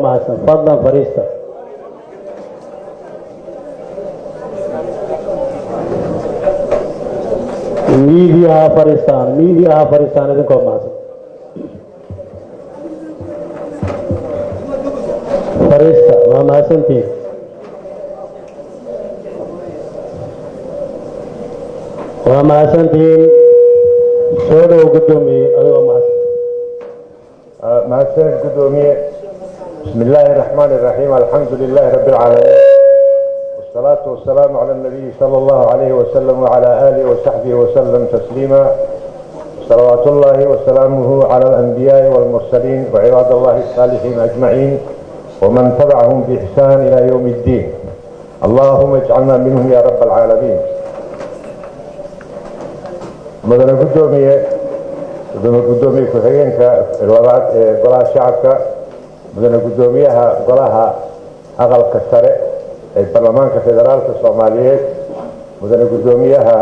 Mahadsan, fadlan fariista. Miidiyaha fariistaan, miidiyaha fariistaan, idinkoo mahadsan. Fariista, waa mahadsantihiin. Waa mahadsantihiin. Soo dhow, guddoomiye, adigoo mahadsan. Mahadsanid, guddoomiye. Bismi illaahi raxmaan iraxiim. Alxamdu lilaahi rabbi alcaalamiin, wasalaatu wasalaamu cala nabiyi sala allahu calayhi wasalam wacala aalihi wasaxbihi wasalam tasliima. Salawaat ullaahi wasalaamuhu cala alanbiyaai walmursaliin wacibaad allahi asaalixiin ajmaciin waman tabacahum biixsaan ila yowmi iddiin. Allahuma ijcalna minhum ya rab alcaalamiin. Mudane guddoomiye, gudoomiye ku-xigeenka labaad ee Golaha Shacabka, mudane guddoomiyaha Golaha Aqalka Sare ee Baarlamaanka Federaalka Soomaaliyeed, mudane guddoomiyaha,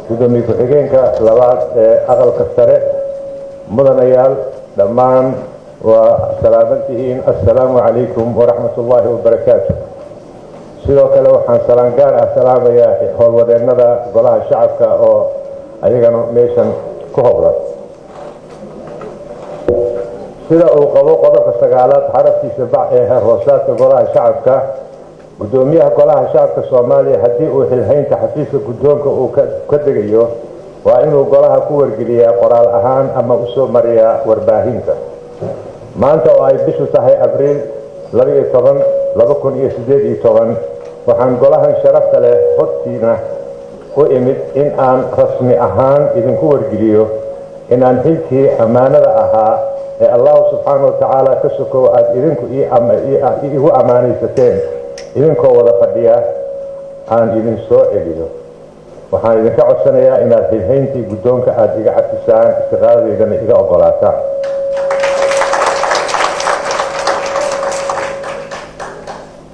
gudoomiye ku-xigeenka labaad ee Aqalka Sare, mudanayaal dhammaan, waa salaaman tihiin. Assalaamu calaykum waraxmat ullaahi wabarakaatu. Sidoo kale waxaan salaan gaar ah salaamayaa howlwadeennada Golaha Shacabka oo ayagana meeshan ku howlan. Sida uu qabo qodobka 9aad xarafkiisa bac ee heer hoosaadka Golaha Shacabka, guddoomiyaha Golaha Shacabka Soomaaliya haddii uu xilhaynta xafiiska guddoonka uu ka degayo, waa inuu golaha ku wargeliyaa qoraal ahaan ama usoo mariyaa warbaahinta. Maanta oo ay bishu tahay Abriil 12, 2018, waxaan golahan sharafta leh hortiina u imid in aan rasmi ahaan idinku wargeliyo inaan xilkii ammaanada ahaa ee Allahu subxaana wa tacaala ka sokow aada idinku igu ammaanaysateen, idinkoo wada fadhiya, aan idin soo celiyo. Waxaan idinka codsanayaa inaad xilhayntii guddoonka aada iga cafisaan, istiqaaladeydana iga ogolaataan.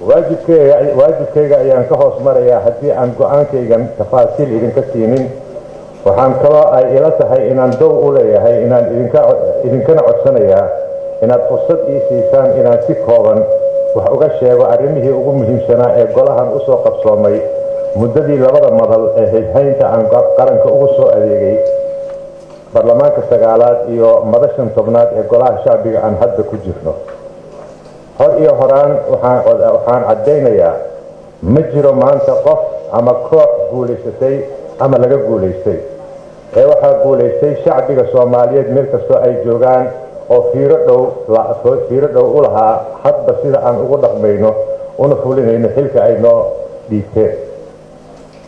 Waajibkayga ayaan ka hoos marayaa haddii aan go-aankaygan tafaasiil idinka siinin. Waxaan kaloo ay ila tahay inaan dow u leeyahay inaan idinkana codsanayaa inaad fursad ii siisaan inaan si kooban wax uga sheego arrimihii ugu muhiimsanaa ee golahan usoo qabsoomay muddadii labada madal ee xilhaynta aan qaranka ugu soo adeegay, baarlamaanka 9aad iyo madashan 10aad ee Golaha Shacbiga aan hadda ku jirno. Hor iyo horaan waxaan caddaynayaa, ma jiro maanta qof ama koox guulaysatay ama laga guulaystay, ee waxaa guulaystay shacbiga Soomaaliyeed meel kastoo ay joogaan oo fiiro dhow u lahaa hadba sida aan ugu dhaqmayno una fulinayno xilka ay noo dhiibteen.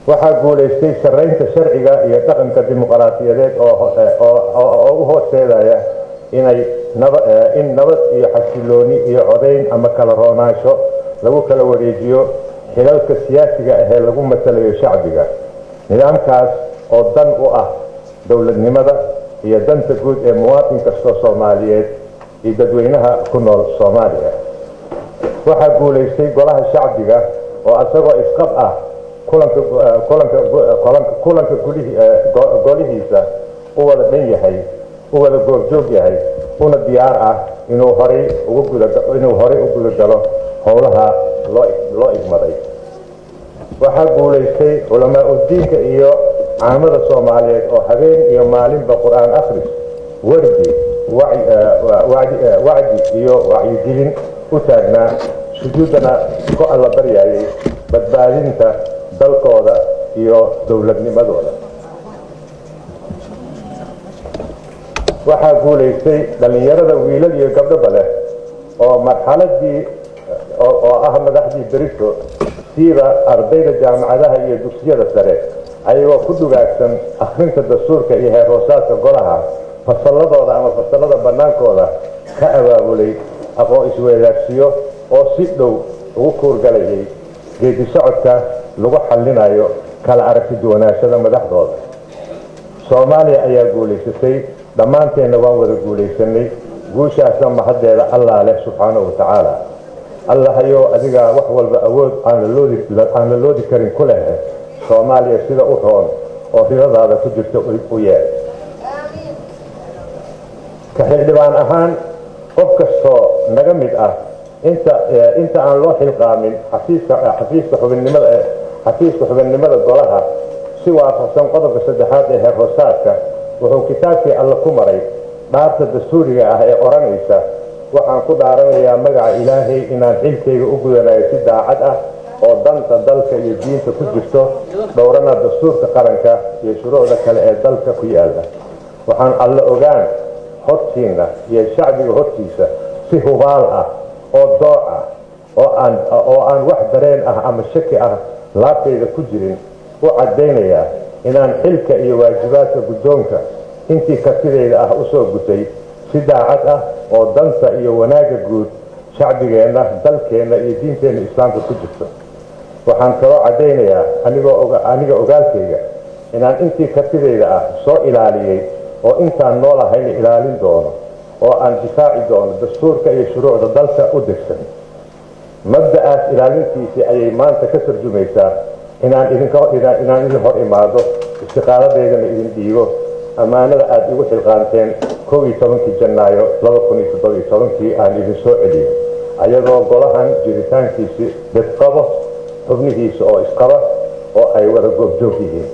Waxaa guulaystay sarraynta sharciga iyo dhaqanka dimuqraadiyadeed oo u horseedaya in nabad iyo xasilooni iyo codayn ama kala roonaansho lagu kala wareejiyo xilalka siyaasiga ahee lagu matalayo shacbiga, nidaamkaas oo dan u ah dowladnimada iyo danta guud ee muwaatin kastoo Soomaaliyeed iyo dadweynaha ku nool Soomaaliya. Waxaa guulaystay Golaha Shacbiga oo isagoo isqab ah kulanka golihiisa u wada dhan yahay, u wada goobjoog yahay, una diyaar ah inuu horay u gudagalo howlaha loo igmaday. Waxaa guulaystay culamaa udiinka iyo caamada Soomaaliyeed oo habeen iyo maalinba Qur-aan akhris, wardi, wacdi iyo wacyigelin u taagnaa, sujuuddana ku Alla baryayay badbaadinta dalkooda iyo dowladnimadooda. Waxaa guulaystay dhallinyarada, wiilal iyo gabdhoba leh, oo marxaladii oo ah madaxdii berito, siiba ardayda jaamacadaha iyo dugsiyada sare, ayagoo ku dhugaagsan akhrinta dastuurka iyo heer hoosaadka golaha, fasalladooda ama fasallada bannaankooda ka abaabulay aqoon isweydaarsiyo oo si dhow ugu kuurgalayay geedi socodka lagu xallinayo kala aragti duwanaashada madaxdooda. Soomaaliya ayaa guulaysatay, dhammaanteenna waan wada guulaysanay. Guushaasna mahaddeeda Allah leh subxaanahu wa tacaala. Allahayow, adigaa wax walba awood aan la loodi karin ku leh, Soomaaliya sida u roon oo ridadaada ku jirta u yeel. Ka xildhibaan ahaan, qof kastoo naga mid ah Inta aan loo xilqaamin xafiiska xubinnimada golaha, si waafaqsan qodobka saddexaad ee heer hoosaadka, wuxuu kitaabkii Alle ku maray dhaarta dastuuriga ah ee odhanaysa: "Waxaan ku dhaaranayaa magaca Ilaahay inaan xilkayga u gudanayo si daacad ah oo danta dalka iyo diinta ku jirto, dhowrana dastuurka qaranka iyo shuruucda kale ee dalka ku yaalla. Waxaan Alle ogaan hortiinna iyo shacbiga hortiisa si hubaal ah oo dooc ah oo aan wax dareen ah ama shaki ah laabtayda ku jirin u caddaynayaa inaan xilka iyo waajibaadka guddoonka intii kartidayda ah u soo gutay si daacad ah oo danta iyo wanaagga guud shacbigeenna, dalkeenna iyo diinteenna Islaamka ku jirto. Waxaan kaloo caddaynayaa aniga ogaalkayga inaan intii kartidayda ah soo ilaaliyey oo intaan noolahayna ilaalin doono oo aan difaaci doono dastuurka iyo shuruucda dalka u degsan. Mabda'aas ilaalintiisii ayay maanta ka tarjumaysaa inaan idin hor imaado, istiqaaladeydana idin dhiibo, ammaanada aada igu xilqaanteen 11-kii Janaayo 2017-kii aan idin soo celiyo, ayadoo golahan jiritaankiisi bedqabo, xubnihiisa oo isqaba oo ay wada goobjoog yihiin.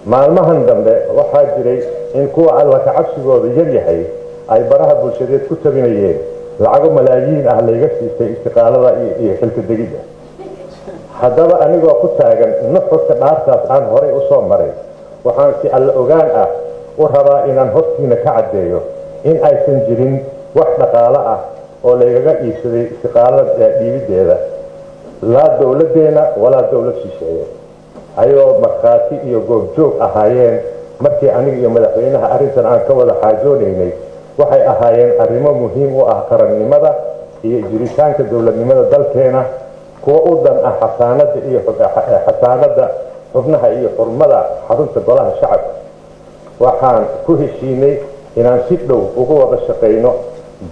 Maalmahan dambe waxaa jiray in kuwa Alla ka cabsigooda yar yahay ay baraha bulshadeed ku tabinayeen lacago malaayiin ah layga siistay istiqaalada iyo xilka degidda. Haddaba, anigoo ku taagan nuxurka dhaartaas aan horay u soo maray, waxaan si Alla ogaan ah u rabaa inaan hortiina ka caddeeyo in aysan jirin wax dhaqaalo ah oo laygaga iibsaday istiqaalada dhiibiddeeda, laa dowladdeenna walaa dowlad shisheeye, ayagoo markhaati iyo goobjoog ahaayeen markii aniga iyo madaxweynaha arrintan aan ka wada xaajoonaynay. Waxay ahaayeen arrimo muhiim u ah qarannimada iyo jiritaanka dowladnimada dalkeena, kuwa u dan ah xasaanada iyo xasaanadda xubnaha iyo xurmada xarunta Golaha Shacabka. Waxaan ku heshiinay inaan si dhow uga wada shaqayno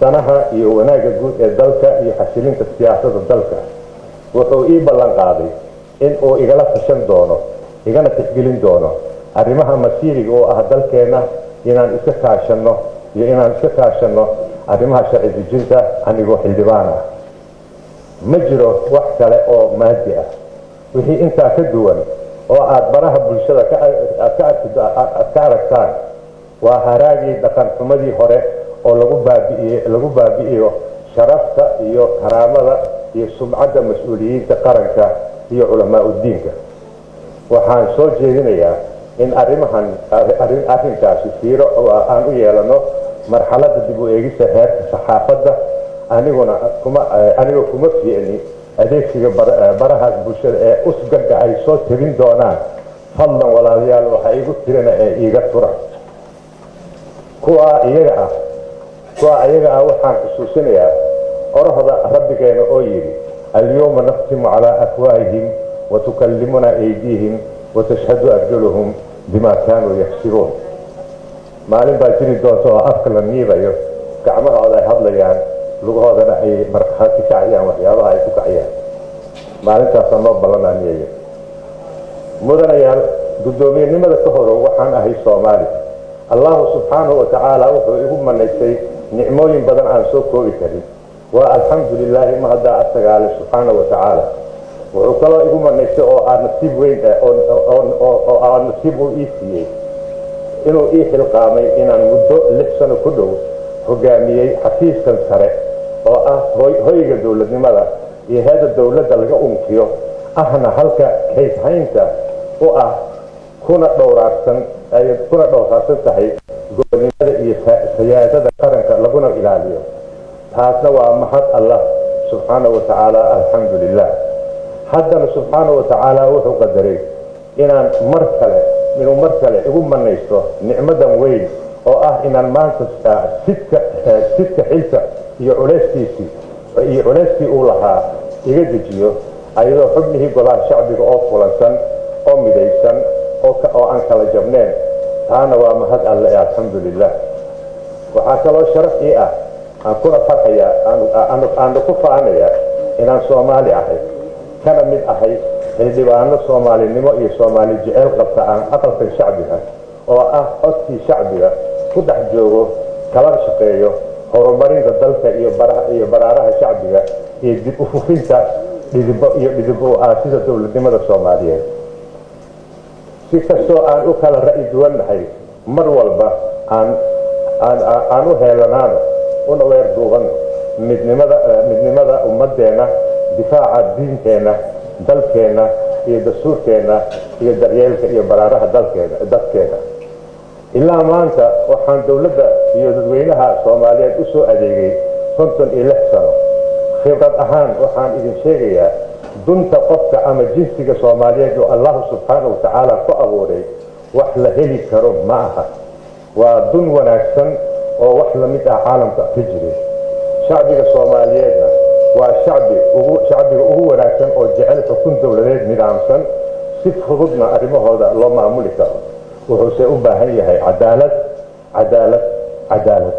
danaha iyo wanaagga guud ee dalka iyo xasilinta siyaasadda dalka. Wuxuu ii ballan qaaday in uu igala tashan doono, igana tixgelin doono arrimaha masiiriga oo ah dalkeenna, inaan iska kaashanno arrimaha sharci dejinta anigoo xildhibaan ah. Ma jiro wax kale oo maadi ah. Wixii intaa ka duwan oo aad baraha bulshada aad ka aragtaan waa haraagii dhaqan xumadii hore oo lagu baabi'iyo sharafta iyo karaamada iyo sumcadda mas-uuliyiinta qaranka iyo culamaa uddiinka. Waxaan soo jeedinayaa in arrimahan arrinkaasi fiiro aan u yeelano marxaladda dib u eegista heerka saxaafadda. Aniguna kuma aniga kuma fiicni adeegsiga barahaas bulshada ee usgaga ay soo tabin doonaan. Fadlan walaalayaal, waxaa iigu tirana ee iiga tura. Kuwa iyaga ah waxaan xusuusinayaa orohda Rabbigeena oo yidhi: "Alyawma nakhtimu calaa afwaahihim watukallimuna aydiihim watashhadu arjuluhum bima kaanuu yaksibuun." Maalin baa jiri doonta oo afka la niibayo, gacmahooda ay hadlayaan, lugahoodana ay markhaati kacayaan waxyaabaha ay ku kacayaan. Maalintaasaa noo ballananiyayo. Mudanayaal, guddoomiyenimada ka horow waxaan ahay Soomaali. Allahu subxaanahu wa tacaala wuxuu igu manaystay nicmooyin badan aan soo koobi karin. Waa alxamdu lilaahi, mahaddaa asagaale subxaanahu wa tacaala. Wuxuu kaloo igu manaystay oo aan nasiib weyn oo aan nasiib uu ii siiyey inuu ii xilqaamay inaan muddo 6 sano ku dhow hogaamiyey xafiiskan sare oo ah hoyga dowladnimada iyo heeda dowladda laga unkiyo, ahna halka kaydhaynta u ah kuna dhowraarsan tahay gobonimada iyo sayaadada qaranka laguna ilaaliyo. Taasna waa mahad Allah subxaanahu wa tacaala, alxamdu lilah. Haddana subxaanahu wa tacaala wuxuu qadaray inaan mar kale inuu mar kale igu manaysto nicmadan weyn oo ah inaan maanta sidka xilka iyo culeyskiisii iyo culeyskii uu lahaa iga dejiyo, ayadoo xubnihii Golaha Shacbiga oo kulansan oo midaysan oo aan kala jabneen. Taana waa mahad Alle ee alxamdu lilah. Waxaa kaloo sharaf ii ah, aan kuna farxayaa, aanu ku faanayaa inaan Soomaali ahay, kana mid ahay xildhibaano Soomaalinimo iyo Soomaali jeceyl qabta, aan aqalka shacbiga oo ah codkii shacbiga ku dhex joogo, kala shaqeeyo Horumarinta dalka iyo baraaraha shacbiga iyo dib u fufinta dhidibo iyo dhidibo u aasida dowladnimada Soomaaliyeed. Si kastoo aan u kala ra'yi duwannahay, mar walba aan u heelanaano una weer duubanno midnimada ummadeenna, difaaca diinteenna, dalkeenna iyo dastuurkeenna iyo daryeelka iyo baraaraha dalkeena dadkeena. Ilaa maanta waxaan dowladda iyo dadweynaha Soomaaliyeed u soo adeegay 56 sano. Khibrad ahaan waxaan idin sheegayaa, dunta qofka ama jinsiga Soomaaliyeed oo Allahu subxaana wa tacaala ku abuuray wax la heli karo ma aha. Waa dun wanaagsan oo wax la mid ah caalamka ka jiray. Shacbiga Soomaaliyeedna waa shacbiga ugu wanaagsan oo jecel xukun dowladeed nidaamsan, si fududna arrimahooda loo maamuli karo. Wuxuuse u baahan yahay cadaalad, cadaalad, cadaalad.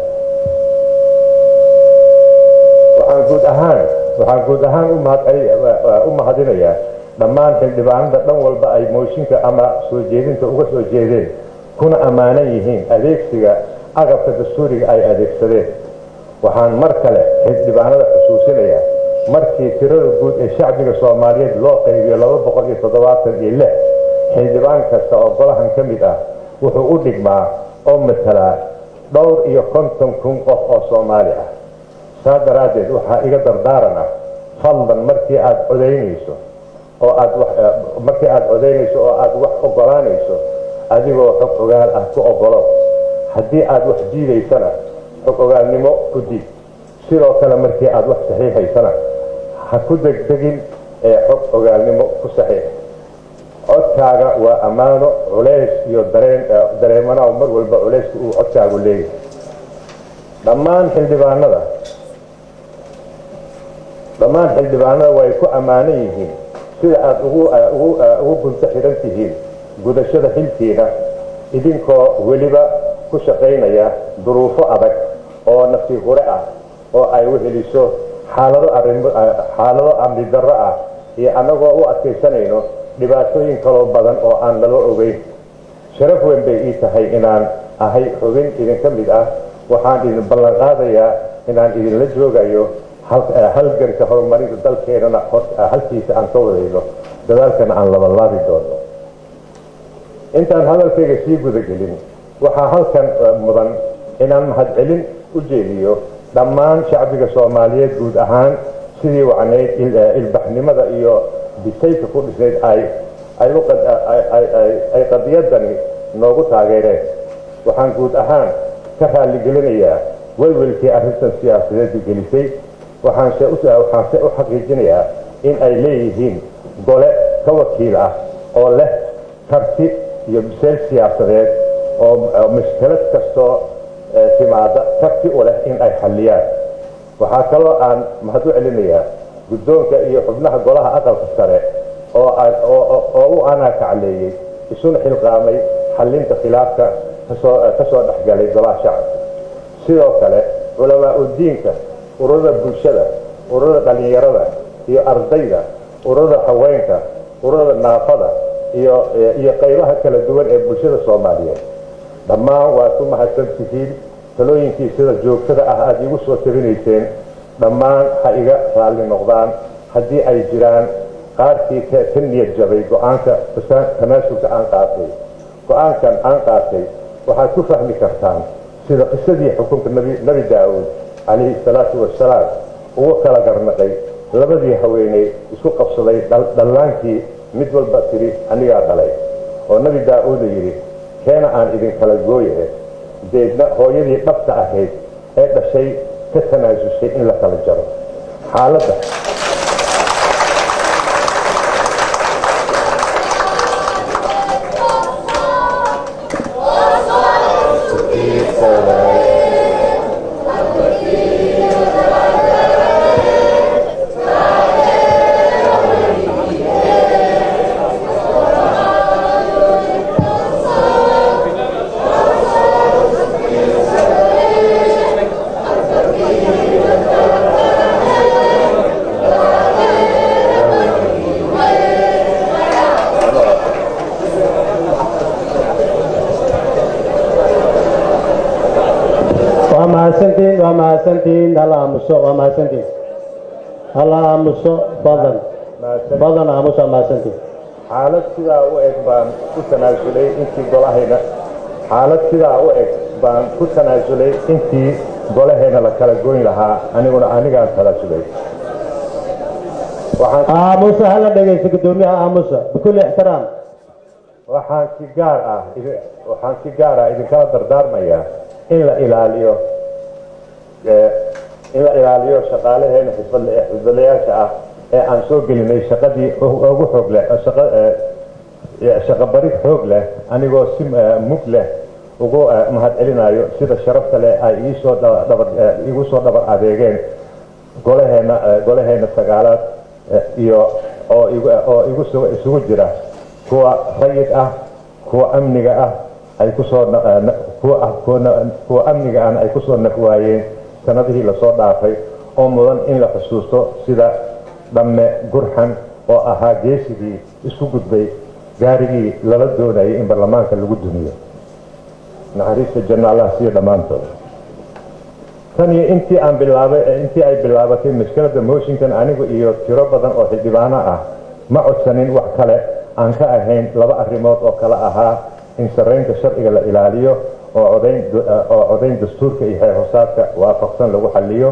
Waxaan guud ahaan u mahadinayaa dhammaan xildhibaanada dhan walba ay mooshinka ama soo jeedinta uga soo jeedeen, kuna ammaanan yihiin adeegsiga agabka dastuuriga ay adeegsadeen. Waxaan mar kale xildhibaanada xusuusinayaa, markii tirada guud ee shacbiga Soomaaliyeed loo qaybiyo 276, xildhibaan kasta oo golahan ka mid ah wuxuu u dhigmaa oo matalaa dhowr iyo 50,000 qof oo Soomaali ah. Saa daraaddeed waxaa iga dardaaran ah, fadlan markii aad codaynayso oo aad markii aad codaynayso oo aad wax ogolaanayso, adigoo xog ogaal ah ku ogolo. Haddii aad wax diidaysana, xog ogaalnimo ku diid. Sidoo kale markii aad wax saxiixaysana, ha ku degdegin ee xog ogaalnimo ku saxiix. Codkaaga waa ammaano, culays iyo dareen dareemanaw mar walba culayska uu codkaagu leeyahay. Dhammaan xildhibaanada way ku ammaanan yihiin sida aad ugu gunto xidhan tihiin gudashada xilkiina, idinkoo weliba ku shaqaynaya duruufo adag oo nafsi hure ah oo ay weheliso xaalado arimo xaalado amni darro ah, iyo annagoo u adkaysanayno dhibaatooyin kaloo badan oo aan naloo ogeyn. Sharaf weyn bay ii tahay inaan ahay xubin idinka mid ah. Waxaan idin ballan qaadayaa inaan idinla joogayo halganka horumarinta dalkeenana, halkiisa aan ka wadayno, dadaalkana aan labanlaabi doono. Intaan hadalkayga sii gudagelin, waxaa halkan mudan inaan mahadcelin u jeediyo dhammaan shacbiga Soomaaliyeed guud ahaan sidii wacnayd, ilbaxnimada iyo bisaylka ku dhisnayd ay qadiyadani noogu taageereen. Waxaan guud ahaan ka raalligelinayaa welwelkii arrintan siyaasadeedda gelisay. Waxaanse u xaqiijinayaa in ay leeyihiin gole ka wakiil ah oo leh karti iyo bisayl siyaasadeed oo mushkilad kastoo timaada karti u leh in ay xalliyaan. Waxaa kaloo aan mahad u celinayaa guddoonka iyo xubnaha golaha aqalka sare oo u anaakacleeyey isuna xilqaamay xallinta khilaafka kasoo dhexgalay golaha shacabka. Sidoo kale culamaa udiinka, ururada bulshada, ururada dhallinyarada iyo ardayda, ururada haweenka, ururada naafada iyo qaybaha kala duwan ee bulshada Soomaaliyeed, dhammaan waad ku mahadsan tihiin talooyinkii sida joogtada ah aada iigu soo tabinayseen. Dhammaan ha iga raalli noqdaan haddii ay jiraan qaarkii ka niyad jabay go-aanka tanaasulka aan qaatay. Go-aankan aan qaatay waxaad ku fahmi kartaan sida qisadii xukunka Nabi Daa'uud calayhi salaatu wasalaam ugu kala garnaqay labadii haweeney isku qabsaday dhallaankii, mid walba tiri "Anigaa dhalay," oo Nabi Daa'uuda yidhi, "Keena aan idinkala gooye." Deedna hooyadii dhabta ahayd ee dhashay ka tanaasushay in la kala jaro xaaladda. Mahadsantihiin. Hala aamuso, waa mahadsantihiin. Hala aamuso fadlan, fadlan aamuso, waa mahadsantihiin. Xaalad sidaa u eg baan ku tanaasulay intii golahayna xaalad sidaa u eg baan ku tanaasulay intii golahayna la kala goyn lahaa, aniguna anigaan tanaasulay. Waxaan Aamusa, hala dhegaysto guddoomiyaha. Aamusa bikulli ixtiraam. Waxaan si gaar ah idinkala dardaarmayaa in la ilaaliyo shaqaalaheena xisbadlayaasha ah ee aan soo gelinay shaqadii ugu xoog leh, shaqo barid xoog leh, anigoo si mug leh ugu mahadcelinayo sida sharafta leh ay iisoo dhabar igu soo dhabar adeegeen golaheena sagaalaad iyo oo igu isugu jira kuwa rayid ah, kuwa amniga ah ay kusoo kuwa amniga ahna ay kusoo nafwaayeen sanadihii lasoo dhaafay, oo mudan in la xusuusto, sida Dhamme Gurxan oo ahaa geesigii isku gudbay gaarigii lala doonayay in baarlamaanka lagu dumiyo. Naxariista janno Allah siiyo dhammaantood. Tan iyo intii aan bilaabay, intii ay bilaabatay mushkiladda mooshinkan, anigu iyo tiro badan oo xildhibaano ah ma codsanin wax kale aan ka ahayn laba arrimood oo kale ahaa: in sarreynta sharciga la ilaaliyo oo codayn dastuurka iyo xeer hoosaadka waafaqsan lagu xalliyo,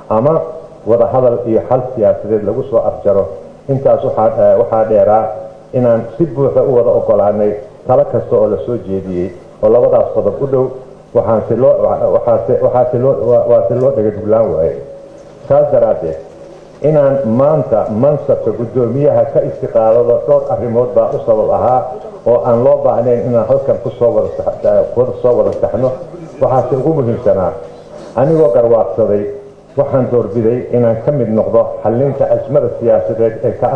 ama wada hadal iyo xal siyaasadeed lagu soo afjaro. Intaas waxaa dheeraa inaan si buuxda u wada ogolaanay talo kasta oo la soo jeediyey oo labadaas qodob u dhow. Waxaanse loo waxaase waxaase loo waase loo dhagaduglaan waayey. Saas daraaddeed, inaan maanta mansabka guddoomiyaha ka istiqaalado dhowr arrimood baa u sabab ahaa oo aan loo baahnayn inaan halkan ku soo wada soo wada saxno. Waxaase ugu muhiimsanaa, anigoo garwaaqsaday, waxaan doorbiday inaan ka mid noqdo xallinta azmada siyaasadeed ee ka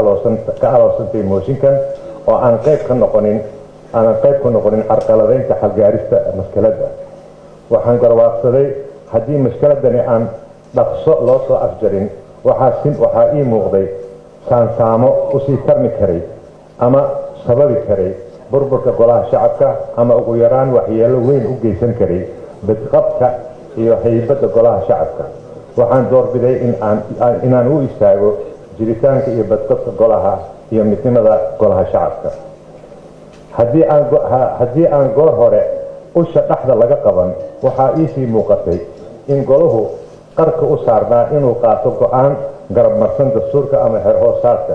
aloosantay mooshinkan, oo aan qayb ka noqonin aanan qayb ku noqonin carqaladaynta xalgaarista maskaladda. Waxaan garwaaqsaday haddii mashkiladani aan dhaqso loo soo afjarin, waxaa ii muuqday saansaamo usii tarmi karay ama sababi karay burburka Golaha Shacabka, ama ugu yaraan waxyeelo weyn u geysan karay badqabka iyo haybadda Golaha Shacabka. Waxaan doorbiday inaan u istaago jiritaanka iyo badqabka golaha iyo midnimada Golaha Shacabka. Haddii aan golo hore usha dhexda laga qaban, waxaa iisii muuqatay in golahu qarka u saarnaa inuu qaato go'aan garabmarsan dastuurka ama xeer hoosaadka,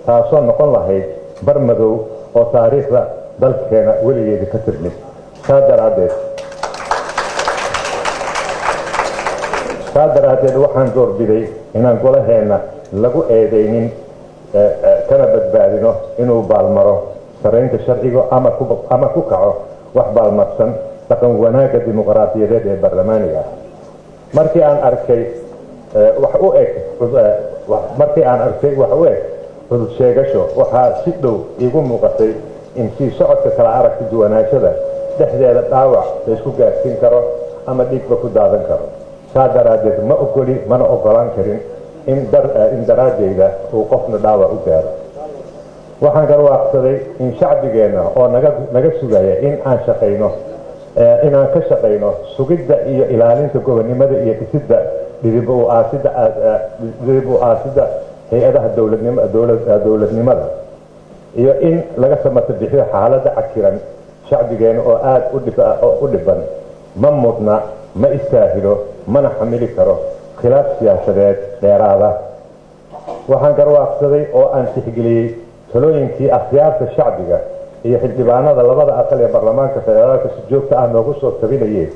taasoo noqon lahayd bar madow oo taariikhda dalkeena weligeeda ka tirmid. Saa daraaddeed waxaan doorbiday inaan golaheenna lagu eedaynin, kana badbaadino inuu baalmaro saraynta sharciga ama ku kaco wax baalmarsan dhaqan wanaagga dimuqraadiyadeed ee baarlamaaniga ah. Markii aan arkay wax u eg cudud sheegasho, waxaa si dhow iigu muuqatay in sii socodka kala aragti duwanaashada dhexdeeda dhaawac la isku gaarsiin karo ama dhiigba ku daadan karo. Saa daraaddeed ma ogoli mana ogolaan karin in daraadeyda uu qofna dhaawac u gaaro. Waxaan garwaaqsaday in shacbigeenna oo naga sugaya in aan shaqayno, inaan ka shaqayno sugidda iyo ilaalinta gobonnimada iyo dhisidda dhidib u aasidda hay-adaha dowladnimada, iyo in laga samata bixiyo xaaladda cakiran. Shacbigeena oo aada u dhiban ma mudna, ma istaahilo, mana xamili karo khilaaf siyaasadeed dheeraada. Waxaan garwaaqsaday oo aan tixgeliyey talooyinkii akhyaarta shacbiga iyo xildhibaanada labada aqal ee baarlamaanka federaalka si joogta ah noogu soo tabinayeen,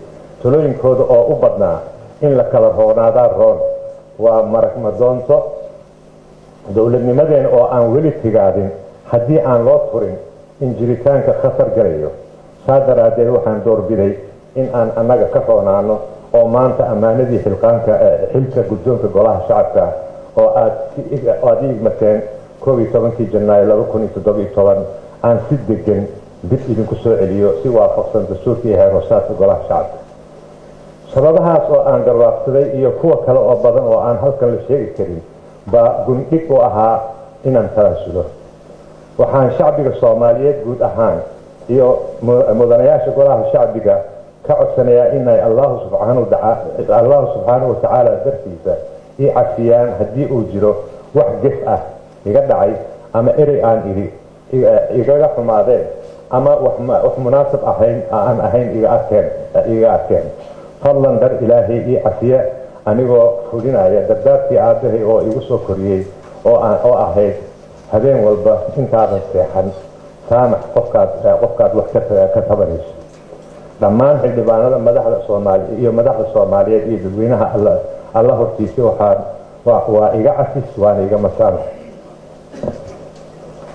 talooyinkooda oo u badnaa in la kala roonaadaa roon. Waa marag madoonto dowladnimadeen oo aan weli tigaadin haddii aan loo turin in jiritaanka khatar galayo. Saa daraaddeed waxaan doorbiday in aan annaga ka roonaano oo maanta ammaanadii xilqaanka xilka guddoonka Golaha Shacabka oo aad i igmateen 11-kii Janaayo 2017 aan si degan dib idinku soo celiyo, si waafaqsan dastuurkii heer hoosaadka Golaha Shacabka. Sababahaas oo aan garwaaqsaday iyo kuwa kale oo badan oo aan halkan la sheegi karin baa gundhig u ahaa inaan talaasulo. Waxaan shacbiga Soomaaliyeed guud ahaan iyo mudanayaasha Golaha Shacbiga Ka codsanayaa inay Allahu subxaanahu watacaala dartiisa ii cafiyaan haddii uu jiro wax gef ah iga dhacay ama erey aan idhi igaga xumaadeen ama wax munaasab ahayn aan ahayn iga arkeen. Fadlan dar Ilaahay ii cafiya, anigoo fulinaya dardaarkii aabbahay oo igu soo koriyey oo ahayd: habeen walba intaadan seexan, saamax qofkaad wax ka tabanayso. Dhammaan xildhibaanada, madaxda Soomaali iyo madaxda Soomaaliyeed iyo dadweynaha, Alla hortiisa waxaa waa iga cafis, waana iga masaamax.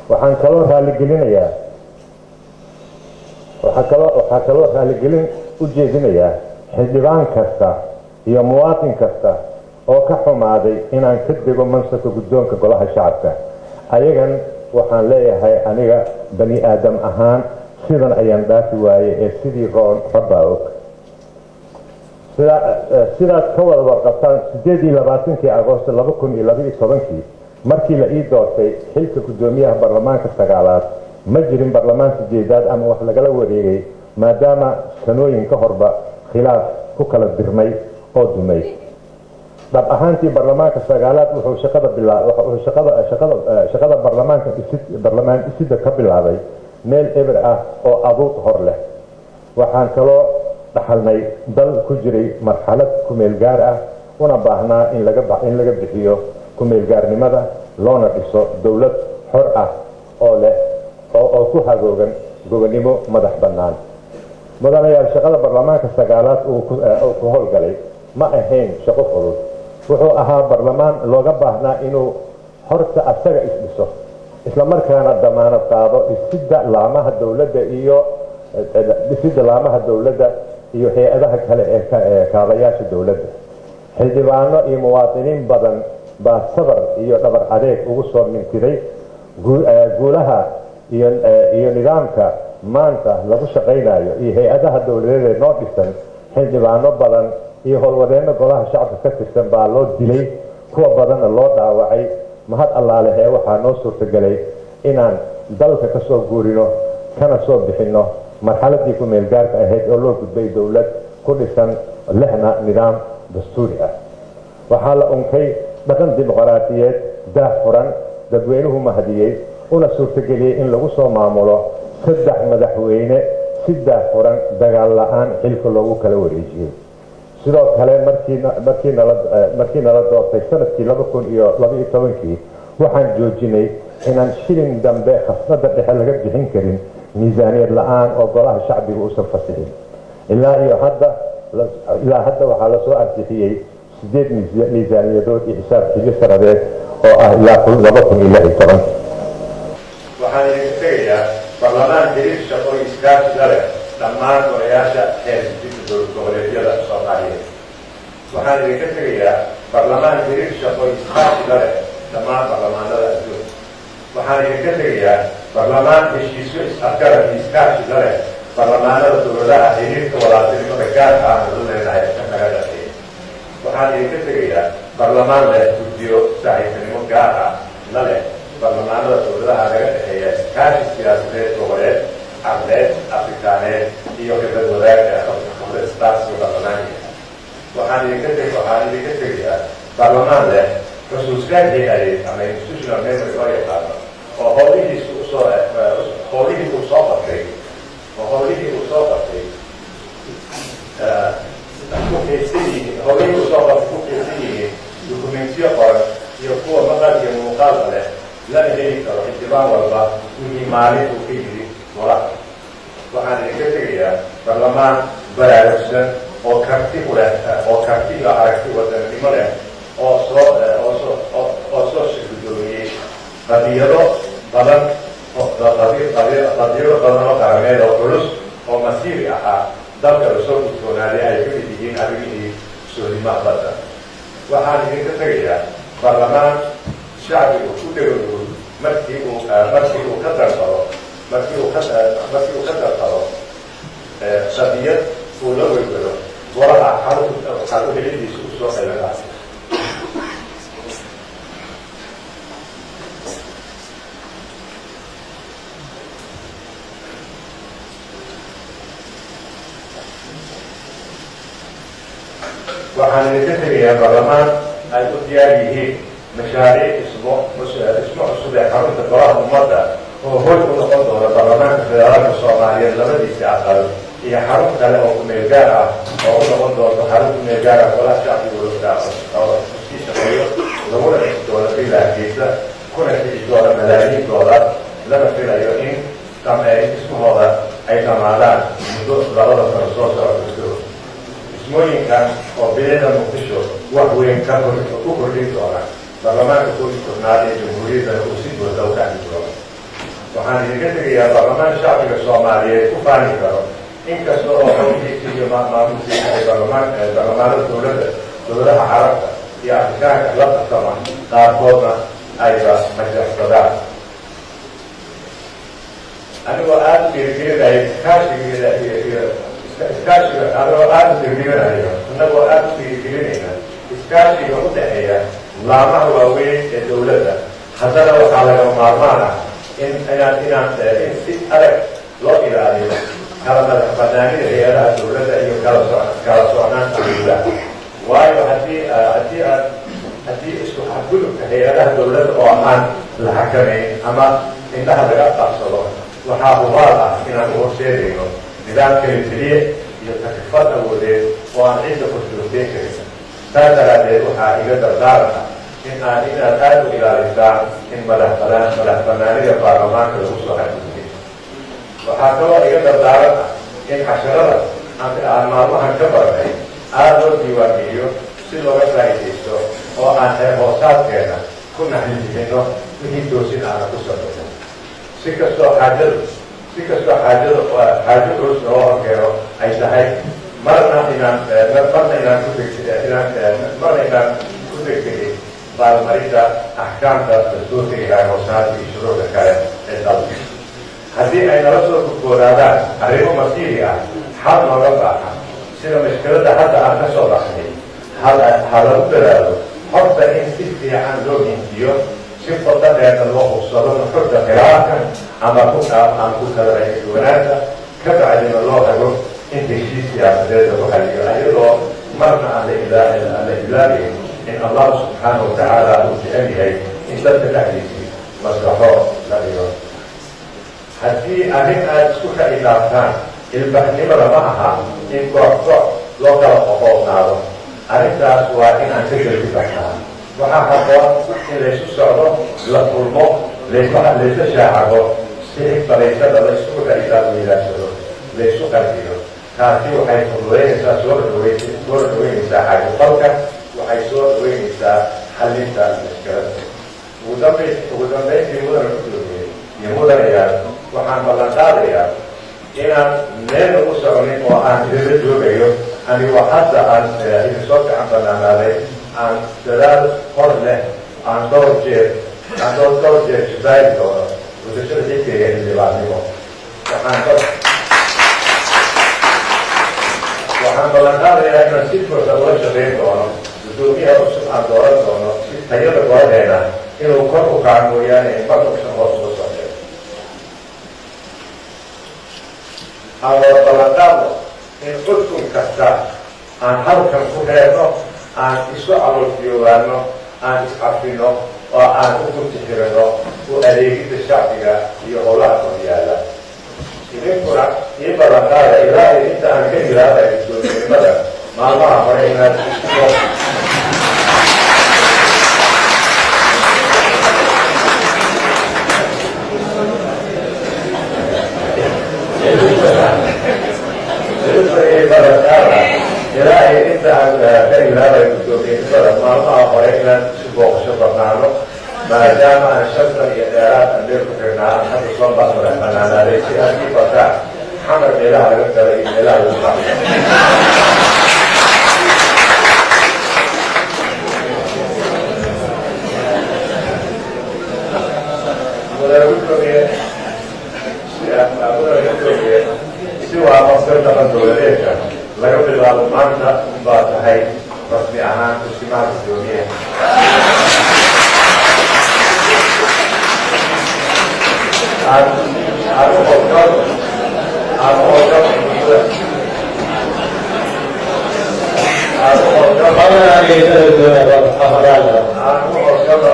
Waxaa kaloo raaligelin u jeedinayaa xildhibaan kasta iyo muwaatin kasta oo ka xumaaday inaan ka dego mansabka guddoonka Golaha Shacabka. Ayagan waxaan leeyahay, aniga bani aadam ahaan sidan ayaan dhaafi waayey ee sidii roon Rabbaa og. Sidaad ka wada warqabtaan, 28-kii Agoosto 2012-kii markii la ii doortay xilka guddoomiyaha baarlamaanka sagaalaad, ma jirin baarlamaan sideedaad ama wax lagala wareegay, maadaama sanooyin ka horba khilaaf ku kala dirmay oo dumay. Dhab ahaantii, baarlamaanka sagaalaad wuxuu shaqada wuxuu shaqada shaqada shaqada baarlamaanka dhisid baarlamaan dhisidda ka bilaabay meel eber ah oo aduud hor leh. Waxaan kaloo dhaxalnay dal ku jiray marxalad kumeel gaar ah, una baahnaa in laga bixiyo kumeelgaarnimada, loona dhiso dowlad xor ah oo leh oo ku hagoogan gobonimo madax bannaan. Mudanayaal, shaqada baarlamaanka sagaalaad uu ku howlgalay ma ahayn shaqo fudud. Wuxuu ahaa baarlamaan looga baahnaa inuu horta asaga isdhiso, islamarkaana damaanad qaado dhisidda laamaha dowladda iyo hay-adaha kale ee kaabayaasha dowladda. Xildhibaano iyo muwaadiniin badan baa sabar iyo dhabar adeeg ugu soo mintiday guulaha iyo nidaamka maanta lagu shaqaynayo iyo hay-adaha dowladeed ee noo dhisan. Xildhibaano badan iyo howlwadeenno Golaha Shacabka ka tirsan baa loo dilay, kuwa badanna loo dhaawacay. Mahad Allaale ee waxaa noo suurtagelay inaan dalka ka soo guurino kana soo bixinno marxaladii ku meelgaarka ahayd oo loo gudbay dowlad ku dhisan lehna nidaam dastuuri ah. Waxaa la unkay dhaqan dimuqraadiyeed daah furan, dadweynuhu mahadiyey, una suurtageliyey in lagu soo maamulo saddex madaxweyne si daah furan, dagaal la-aan xilka loogu kala wareejiyey. Sidoo kale, markii nala doortay sanadkii 2012-kii, waxaan joojinay inaan shilin dambe khasnada dhexe laga bixin karin miisaaniyad la-aan oo Golaha Shacbiga uusan fasixin. Ilaa hadda waxaa lasoo ansixiyey sideed miisaaniyadood iyo xisaab xilyo sanadeed oo ah ilaa 2016. Waxaan idinka tegayaa baarlamaan xiriir shaqo iyo iskaashi la leh dhammaan golayaasha xeer dejinta dowlad goboleedyada Soomaaliyeed. Waxaan idinka tegayaa baarlamaan xiriir shaqo iyo iskaashi la leh dhammaan baarlamaanada adduunka. Waxaan idinka tegayaa baarlamaan heshiisyo is-afgarad iyo iskaashi la leh baarlamaanada dowladaha xiriirka walaaltinimada gaarka ah la leenahay ka naga dhexeeya. Waxaan idinka tegayaa baarlamaan leh guddiyo saaxiibtinimo gaar ah la leh baarlamaanada dowladaha naga dhexeeya iskaashi siyaasadeed, goboleed, carbeed, Afrikaaneed iyo khibrad wadaagga, khibrad isdhaafsiga baarlamaaniga. Waxaan idinka tegayaa baarlamaan leh xusuusreeb hay-adeed ama institutional memory loo yaqaano, oo howlihii uu soo qabtay ku kaydsan yihiin howlihii uu soo qabtay ku kaydsan yihiin dukumentiyo qoran iyo kuwa maqal iyo muuqaalba leh, lana heli karo xildhibaan walba wixii maalin uu ka yidhi golaha. Waxaan idinka tegayaa baarlamaan baraarugsan oo karti u leh oo karti iyo aragti wadanimo leh oo soo shirgudoomiyey qadiyado badan oo qarameed oo culus oo masiiri ahaa dalka lasoo gudboonaaday, ay ka mid yihiin arrimihii soodimaha badda. Waxaan idinka tegayaa baarlamaan shacbigu ku dhegowdow markii uu ka danqado qadiyad uu la welwelo, golaha xal u helidiisa usoo qaybanaa. Waxaan idinka tegayaa baarlamaan ay u diyaar yihiin mashaariic dhismo cusub ee xarunta Golaha Ummadda oo hoy u noqon doona Baarlamaanka Federaalka Soomaaliyeed labadiisa aqal, iyo xarun kale oo kumeel gaar ah oo u noqon doonto xarun kumeel gaar ah Golaha Shacbiga oo sii shaqeeyo, laguna dhisi doono Villa Hargeysa, kuna kici doona malaayiin doolar, lana filayo in dhismahooda ay dhammaadaan muddo 2da sano soo socota gudahood. Dhismooyinkan oo bilicda Muqdisho wax weyn ka ku kordhin doona, Baarlamaanka 11aad ee Jamhuuriyaddana uu si buuxda u dhacdi doono. Waxaan idinka tegayaa baarlamaan shacbiga Soomaaliyeed ku faani karo, inkasta oo xowlihiisa iyo maamusiisa ay baarlamaanada dowladaha Carabta iyo Afrikaanka la tartama, qaarkoodna ayba majarsadaan. Anigoo aada u dhiirigelinayo iskaashiga iyo iskaashiga, anigoo aada u dhiirigelinayo, annagoo aada u dhiirigelinayna iskaashiga u dhexeeya laamaha waaweyn ee dowladda, haddana waxaa lagama maarmaan ah in inaan inaan in si adag loo ilaaliyo kala madax banaanida hay-adaha dowladda iyo kala socnaanta dowlaha. Waayo, haddii isku xadgudubka hay-adaha dowladda oo aan la xakamayn ama indhaha laga qabsado, waxaa hubaal ah inaan u horseedayno nidaam kala teliye iyo takrifad awoodeed oo aan cidda korjoogteyn karin. Saas daraaddeed, waxaa iga dardaaran ah inaad aada u ilaalisaan in madax banaanida baarlamaanka lagu soo xadgudbay. Waxaa kaloo iga dardaaran ah in casharada aan maalmahan ka baranay aada loo diiwaangeliyo si looga faa'iidaysto, oo aan xeer hoosaadkeena ku naxlijixino wixii toosin aana ku samayno. Si kastoo xaajo culus naloo horkeeno ay tahay, marna inaan ku degdegin baalmarinta axkaamta dastuurka iyo xeer hoosaadka iyo shuruucda kale ee dalka. Haddii ay nala soo gudboonaadaan arrimo masiiri ah, xal nooga baahan, sida mashkiladda hadda aan ka soo baxnay, ha lagu dadaalo horta in si fiican loo hindiyo, si qoto dheerna loo hubsado nuxurka khilaafka ama aan ku kala ra'yi-duwanaanta, ka bacdina loo hago in heshiis siyaasadeed lagu xaliyo, ayadoo marna aan la ilaabayn in Allahu subxaana wa tacaala uu jecel yahay in dadka dhexdiisii maslaxo la dhigo. Haddii arrin aada isku ra'i dhaaftaan, ilbaxnimada ma aha in koox koox loo kala qoqoobnaado. Arrintaas waa in aan ka gelbi baxnaa. Waxaa habboon in laysu socdo, la kulmo, laysla shaacago, si xigmadaysada la isugu ra'idaaweydaasado, laysu qalbiyo. Taasi waxay fududaynaysaa, soo dhaweynaysaa xaajufalka, waxay soo dhaweynaysaa xallinta mashkilada. Ugu dambayntii, mudana gudoomiye iyo mudanayaal, waxaan ballan qaadayaa inaan meel ugu soconin oo aan idinla joogayo, anigoo hadda aan idinsoo gacan banaanaaday, aan dadaal hor leh aan dhowr jeer jibaari doono gudashada xilkeyga xildhibaannimo. Waxaan ballan qaadayaa inaan si buuxda ula shaqayn doono guddoomiyaha cusub aan dooran doono, si tayada golaheena inuu kor u kaco mooyaane marna usan hoos uga socday. Aan wada ballanqaadno in cudkun kasta aan halkan ku reebno, aan isu caloolfiyoobaano, aan iscafino oo aan u gunti xirino u adeegidda shacbiga iyo howlaha kor yaalla. Idinkuna ii ballanqaada ilaa inta aan ka ilaabay guddoomiyenimada maalmaha hore inaad isku ilaa inta aan ka ilaabay guddoomiyenimada maalmaha hore inaan isu booqasho badnaano, maadaama aan 5 san iyo dheeraad aan meel ku xirnaa, aan hadda soo madax banaanaaday, si aad ii bartaan Xamar meelaha laga galo iyo meelaha lagu baxo. Mudane gudoomiye, mudane gudoomiye, si waafaqsan dhaqan dowladeedka, laga bilaabo maanta unbaa tahay rasmi ahaan kusimaha guddoomiyaha. Aan aan u howlgal aan u howlgal muddada Aan u howlgalo. Fadlan aan dhegeysano guddoomiyaha. Aan u howlgalo,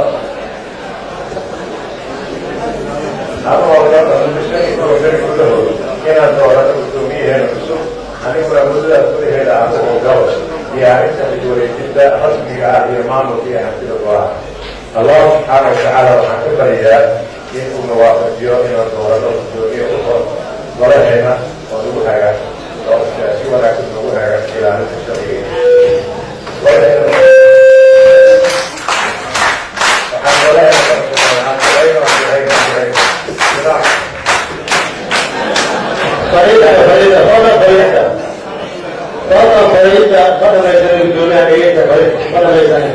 aan u howlgalo muddo 15 beri gudahood inaan doorano guddoomiyaheena cusub. Aniguna muddadaas gudaheeda aan u howlgalo diyaarinta xil wareejinta rasmiga ah iyo maamulka iyo hantida golaha. Allah subxaana watacaala waxaan ka baryayaa in uu nawaafajiyo inaan doorano guddoomiye u hor golaheena oo nagu haga oo si wanaagsan nagu haga ilaalinta sharciga. Golaheena waxaan golaheena ka codsanaa, aan ducayno, aan ducayno, aan ducayno. Fariida, fariida, fadlan fariista, fadlan fariista. Ma dhamaysana guddoomiyaha, dhegeysta. Fariista, ma dhamaysanin.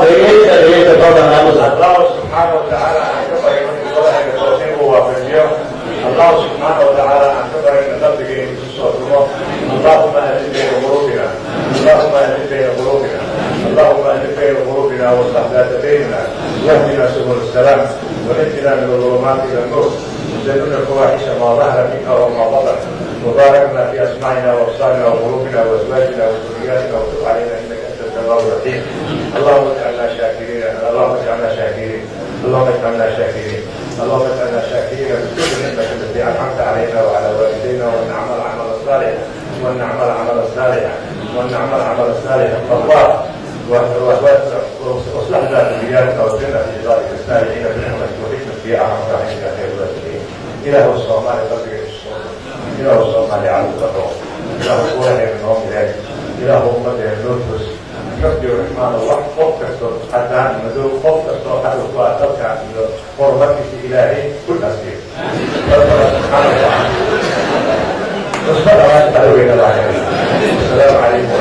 Dhegeysta, dhegeysta, fadlan aamusa. Allah subxaana watacaala aan ka barino in golaheena toosin uu waafajiyo. Allah subxaana watacaala aan ka barino qalbiga inuu isu soo dumo. اللهم ألف بين قلوبنا، اللهم ألف بين قلوبنا، اللهم ألف بين قلوبنا واصلح ذات بيننا، واهدنا سبل السلام، ونجنا من الظلمات إلى النور، وجنبنا الفواحش ما ظهر منها وما بطن، وباركنا في أسماعنا وأبصارنا وقلوبنا وأزواجنا وذرياتنا، وتب علينا إنك أنت التواب الرحيم. اللهم اجعلنا شاكرين، اللهم اجعلنا شاكرين، اللهم اجعلنا شاكرين، اللهم اجعلنا شاكرين بكل نعمة التي أنعمت علينا وعلى والدينا، وأن نعمل عملا صالحا، وأن نعمل عملا صالحا، وأن نعمل عملا صالحا ترضاه، واصلح لنا ذرياتنا وادخلنا في عبادك الصالحين برحمتك وحكمتك يا ارحم الراحمين يا خير الراحمين. إله الصومال قلبك الصوم، إله الصومال عبد الروح، إله قوله من نوم إلهي، إله أمته النوتس rabbi raxmaan. Wax qof kastoo cadaan, madow, qof kastoo cadow ku ah dalka iyo horumarkiisa, Ilaahay ku nasiyo. Rabbana subxaana watacaala. Asalaamu calaykum.